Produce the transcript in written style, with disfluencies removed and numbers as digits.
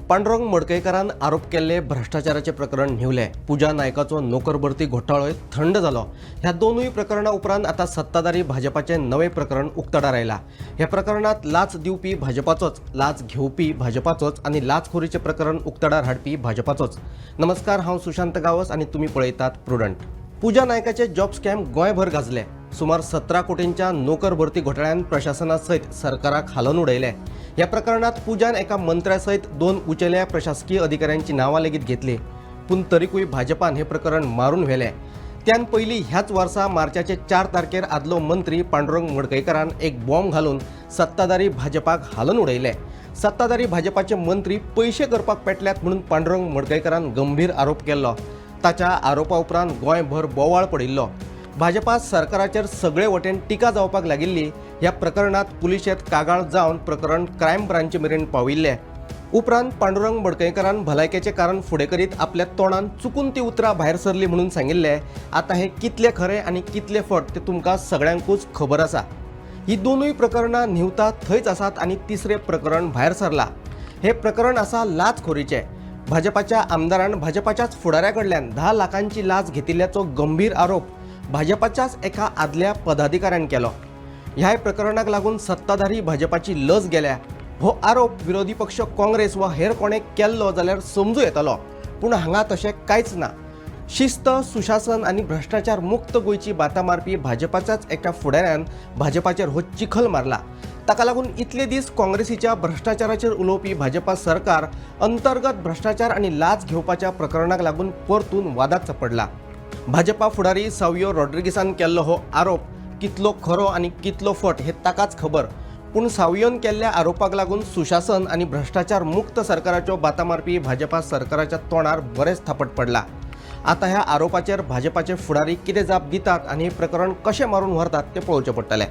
पांडुरंग मडकयकारान आरोप केल्ले भ्रश्टाचाराचें प्रकरण न्हिवलें. पुजा नायकाचो नोकर भरती घोटाळोय थंड जालो. ह्या दोनूय प्रकरणां उपरांत आतां सत्ताधारी भाजपाचें नवें प्रकरण उक्ताडार आयलां. ह्या प्रकरणांत लाच दिवपी भाजपाचोच, लाच घेवपी भाजपाचोच आनी लाचखोरीचें प्रकरण उक्ताडार हाडपी भाजपाचोच. नमस्कार, हांव सुशांत गांवस आनी तुमी पळयतात प्रुडंट. पुजा नायकाचे जॉब स्कॅम गोंयभर गाजले. सुमार 17 कोटींच्या नोकर भरती घोटाळ्यान प्रशासना सयत सरकाराक हालोवन उडयलें. ह्या प्रकरणात पुजान एका मंत्र्या सयत दोन उंचेल्या प्रशासकीय अधिकाऱ्यांची नांवां लेगीत घेतली, पूण तरीकूय भाजपान हें प्रकरण मारून व्हेलें. त्यान पयलीं ह्याच वर्सा मार्चाचे 4 तारखेर आदलो मंत्री पांडुरंग मडकयकारान एक बॉम्ब घालून सत्ताधारी भाजपाक हालोवन उडयलें. सत्ताधारी भाजपाचे मंत्री पयशे करपाक पेटल्यात म्हणून पांडुरंग मडकयकारान गंभीर आरोप केल्लो. ताच्या आरोपा उपरांत गोंयभर बोवाळ पडिल्लो. भाजपा सरकाराचेर सगळे वटेन टिका जावपाक लागिल्ली. ह्या प्रकरणात पुलिशेंत कागाळ जावन प्रकरण क्रायम ब्रांची मेरेन पाविल्लें. उपरांत पांडुरंग मडकयकारान भलायकेचें कारण फुडें करीत आपल्या तोंडान चुकून ती उतरां भायर सरली म्हणून सांगिल्लें. आतां हें कितलें खरें आनी कितलें फट तें तुमकां सगळ्यांकूच खबर आसा. ही दोनूय प्रकरणां न्हिवता थंयच आसात आनी तिसरें प्रकरण भायर सरलां. हें प्रकरण आसा लाचखोरीचें. भाजपाच्या आमदारान भाजपाच्याच फुडाऱ्या कडल्यान 10 लाखांची लाच घेतिल्ल्याचो गंभीर आरोप भाजपाच्याच एका आदल्या पदाधिकाऱ्यान केलो. ह्याय प्रकरणाक लागून सत्ताधारी भाजपाची लज गेल्या. हो आरोप विरोधी पक्ष काँग्रेस वा हेर कोणें केल्लो जाल्यार समजू येतालो, पूण हांगा तशें कांयच ना. शिस्त, सुशासन आनी भ्रश्टाचार मुक्त गोंयची बातां मारपी भाजपाच्याच एका फुडाऱ्यान भाजपाचेर हो चिखल मारला. ताका लागून इतले दीस काँग्रेसीच्या भ्रश्टाचाराचेर उलोवपी भाजपा सरकार अंतर्गत भ्रश्टाचार आनी लाच घेवपाच्या प्रकरणाक लागून परतून वादात सापडला. भाजपा फुडारी सावियो रॉड्रिगीसान केल्लो हो आरोप कितलो खरो आनी कितलो फट हें ताकाच खबर, पूण सावियोन केल्ल्या आरोपाक लागून सुशासन आनी भ्रश्टाचार मुक्त सरकाराच्यो बातां मारपी भाजपा सरकाराच्या तोंडार बरेंच थापट पडला. आतां ह्या आरोपाचेर भाजपाचे फुडारी कितें जाप दितात आनी हें प्रकरण कशें मारून व्हरतात तें पळोवचें पडटलें.